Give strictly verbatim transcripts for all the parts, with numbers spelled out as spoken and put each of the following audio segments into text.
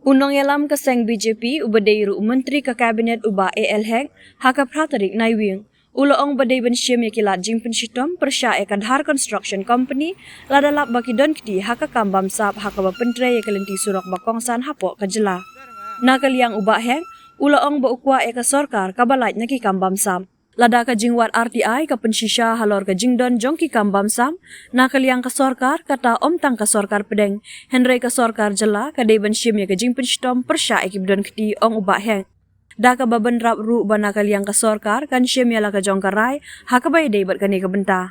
U nongïalam ka seng B J P uba dei ruh u Myntri ka Cabinet u Bah A L Hek, ha ka phra tarik Naiwieng, u la ong ba dei ban shim ïa ki lad jingpynshitom pyrshah ïa ka Dhar Construction Company, lada lap ba ki don kti ha ka kam bamsap ha kaba pyntrei ïa ka lynti surok ba kongsan hapoh ka jylla. Na ka liang u Bah Hek, u la ong ba u kwah ïa ka sorkar kaba lait na ki kam bamsap. Lada ka jingwad R T I ka pynshisha halor ka jingdon jong ki kam bamsap, na ka liang ka sorkar, kata ym tang ka sorkar pdeng, hynrei ka sorkar jylla ka dei ban shim ïa ka jingpynshitom pyrshah ïa kiba don kti, ong u Bah Hek. Da kaba bynrap ruh ba na ka liang ka sorkar kan shim ïa la ka jong ka rai ha kaba ïadei bad kane ka bynta.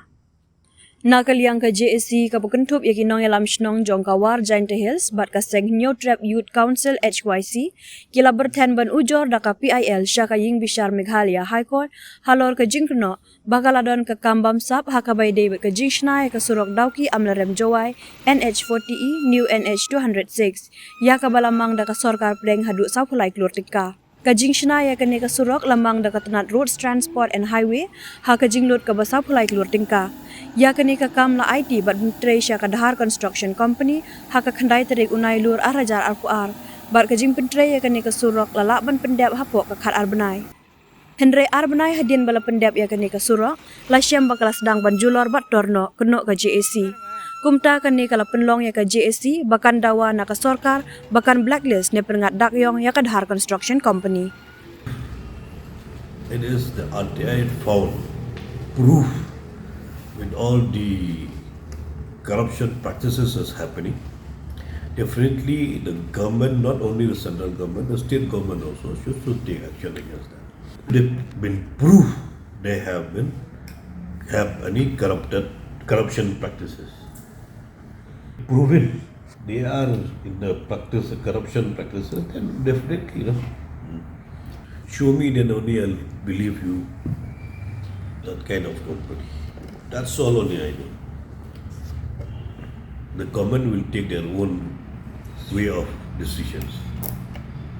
Na ka liang ka J A C kaba kynthup ïa ki nongïalam shnong jong ka War Jaintia Hills bad ka seng Hynñiewtrep Youth Council H Y C, ki la byrthen ban ujor da ka P I L sha ka Ïingbishar Meghalaya High Court halor ka jingkynnoh ba ka la don ka kam bamsap ha kaba ïadei bad ka jingshna ïa ka surok Dawki Amlarem Jowai, N H forty E, New N H two hundred six, ïa kaba la mang da ka sorkar pdeng haduh sawphew lai klur tyngka. Ka jingshna ïa kane ka surok la mang da ka tnat Roads Transport and Highway ha ka jinglut kaba sawphew lai klur tyngka. Ïa kane ka kam la aiti bad pyntrei sha ka Dhar Construction Company ha ka khyndai tarik u Nailur ar hajar arphew ar, bad ka jingpyntrei ïa kane ka surok la lah ban pyndep hapoh ka khatar bnai. Hynrei ar bnai hadien ba la pyndep ïa kane ka surok, la shem ba ka la sdang ban julor bad tor noh, kynnoh ka J A C. Kumta kane ka la pynlong ïa ka J A C ba kan dawa na ka sorkar ba kan blacklist ne pynngat dak ïong ïa ka Dhar Construction Company. It is the R T I found proof with all the corruption practices is happening. Definitely, the government, not only the central government, the state government also should, should take action against that. They've been proved they have been have any corrupted corruption practices. Proven they are in the practice, the corruption practices, then definitely, you know, show me, then only I'll believe you. That kind of company. That's all only I know. The government will take their own way of decisions.